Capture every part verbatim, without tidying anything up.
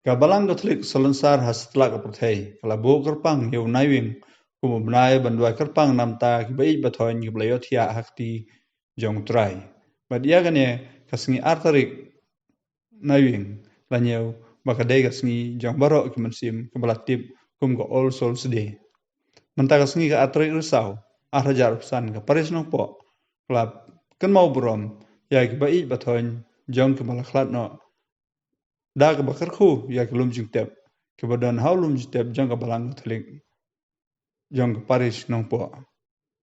Ka Balang Katholik Salonsar ha satlak ka pyrthei ka la buh kyrpang ïa u Naiwieng kum u bnai ban duwai kyrpang namar ki ba ïeit ba thoiñ ki ba la ïohthiah ha ka kti jong u Trai. Bad ïa kane ka sngi ar tarik Naiwieng la ñiew ba ka dei ka sngi jong baroh ki mynsiem ki ba la tip kum ka All Souls Day. Mynta ka sngi ka ar tarik Risaw ar hajar arphew san ka Parish Nongpoh ka la kynmaw burom ïa ki ba ïeit ba thoiñ jong ki ba la khlad noh da kaba kyrkhu ïa ki lum jingtep kiba don ha u lum jingtep jong ka Balang Katholik jong ka Parish Nongpoh.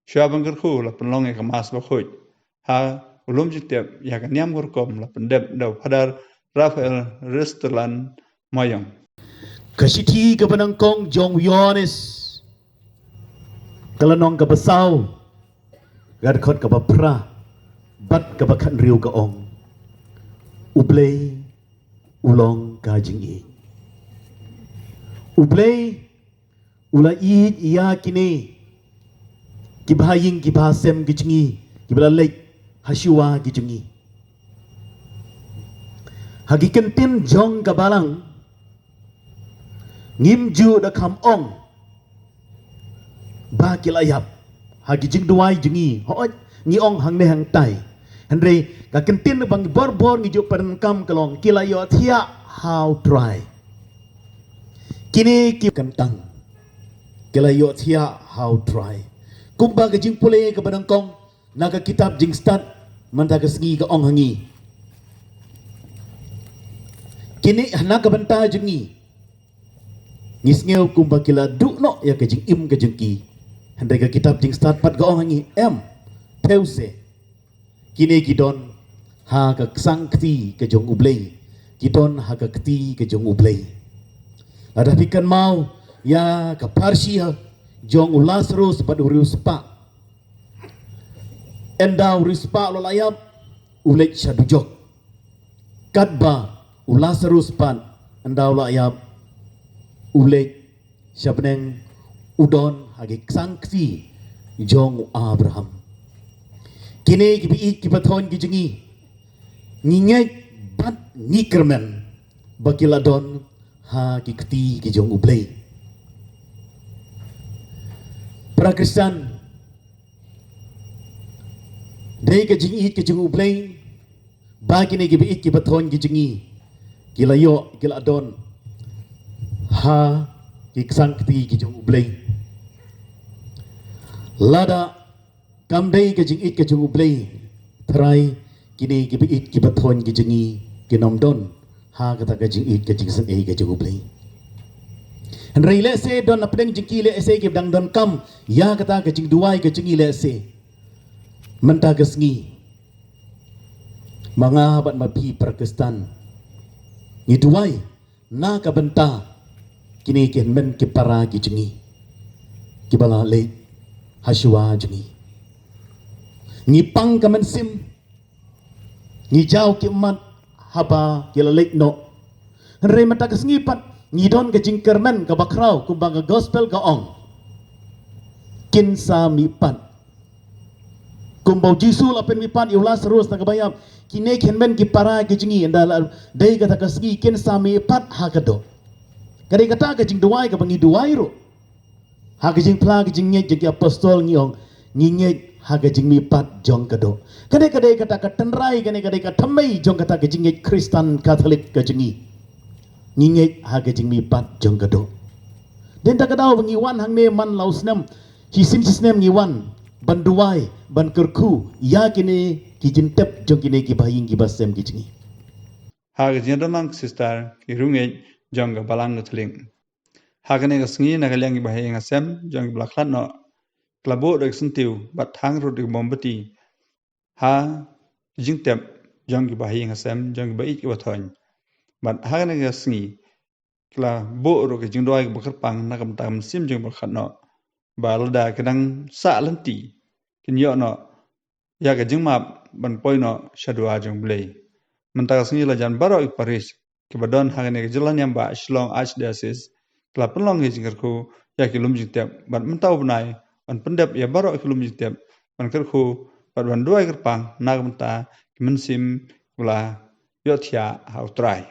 Shuwa ban kyrkhu la pynlong ïa ka Mass bakhuid ha u lum jingtep, ïa ka niam ka rukom la pyndep da u Phadar Raphael Resterland Mayong. Ka shithi kaba nyngkong jong u Ïoannis ka lynnong kaba saw, ka dkhot kaba phra bad kaba khathynriew ka ong: U Blei u long ka jingïeit. U Blei u la ïeit ïa kine ki bahaïing ki bahasem ki jong ngi ki ba la leit ha shuwa ki jong ngi. Ha ki kyntien jong ka Balang ngim ju da kham ong ba ki la ïap ha ki jingduwai jong ngi. Hooid, ngi ong hangne hangtai. Hynrei ka kyntien ba ngi bor bor ngi ju pyndonkam ka long ki la ïohthiah ha u Trai. Kine ki kyntang ki la ïohthiah ha u Trai. Kumba ka jingpule kaba nyngkong na ka kitab Jingstad mynta ka sngi ka ong ha ngi, kine na ka bynta jong ngi ngi sngew kumba ki la duh noh ïa ka jingim ka jong ki. Hynrei ka kitab Jingstad pat ka ong ha ngi, em, thew se, kine ki don ha ka ksang kti ka jong U Blei, ki don ha ka kti ka jong U Blei. Lada phi kynmaw ïa ka pharshi jong u Lasarus bad u riewspah. Ynda u riewspah u la ïap u leit sha dujok. Katba u Lasarus pat ynda u la ïap u leit sha bneng, u don ha ki ksang kti jong u Abraham. Kine ki ba ïeit ki ba thoiñ ki jong ngi, ngi ngeit bad ngi kyrmen ba ki la don ha ki kti ki jong U Blei. Para Khristan, dei ka jingïeit ka jong U Blei ba kine ki ba ïeit ki ba thoiñ ki jong ngi ki la ïoh, ki la don ha ki ksang kti ki jong U Blei. Lada kam dei ka jingïeit ka jong U Blei, trai, kine ki ba ïeit ki ba thoiñ ki jong ngi kin ym don ha kata ka jingïeit ka jingsngewsih ka jong U Blei. Hynrei lehse don na pdeng jong ki lehse ki ba dang donkam ïa kata ka jingduwai ka jong ngi lehse. Mynta ka sngi ma nga bad ma phi para Khristan ngi duwai na ka bynta kine ki hynmen ki para ki jong ngi ki ba la leit ha shuwa jong ngi. Ngi pang ka mynsiem, ngi jaw ki ummat haba ki la leit noh. Hynrei mynta ka sngi pat ngi don ka jingkyrmen kaba khraw kumba ka gospel ka ong, kin sa mihpat. Kumba u Jisu la pynmihpat ïa u Lasarus na ka ba ïap, kine ki hynmen ki para ki jong ngi ynda la dei kata ka sngi kin sa mihpat ha ka doh. Ka dei kata ka jingduwai kaba ngi duwai ruh. Ha ka jingphla ka jingngeit jong ki apostol ngi ong, ngi ngeit ha ka jingmihpat jong ka doh. Kane ka dei kata ka tynrai, kane ka dei ka thymmei jong kata ka jingngeit Khristan Katholik ka jong ngi. Ngi ngeit ha ka jingmihpat jong ka doh. Dei na kata ka daw ba ngi wan hangne man la u snem, shisien shisnem ngi wan ban duwai, ban kyrkhu ïa kine ki jingtep jong kine ki bahaïing ki bahasem ki jong ngi. Ha ka jingdon lang ka sister ki riewngeit jong ka Balang Katholik. Ha kane ka sngi na ka liang ki bahaïing hasem jong ki ba la khlad noh, ki la buh da ki syntiew bad thang ruh da ki mombati ha ka jingtep jong ki bahaïing hasem jong ki ba ïeit ki ba thoiñ. Bad ha kane ka sngi ki la buh ruh ka jingduwai kaba kyrpang na ka bynta ka mynsiem jong ki ba la khlad noh, ba lada ki dang sah lynti kin ïoh noh ïa ka jingmap ban poi noh sha duwar jong U Blei. Mynta ka sngi la jan baroh ki parish ki ba don ha kane ka jylla niam ba Shillong Archdiocese ki la pynlong ka jingkyrkhu ïa ki lum jingtep bad mynta u bnai yn pyndep ïa baroh ki lum jingtep ban kyrkhu bad ban duwai kyrpang na ka bynta ki mynsiem ki ba la ïohthiah ha U Trai.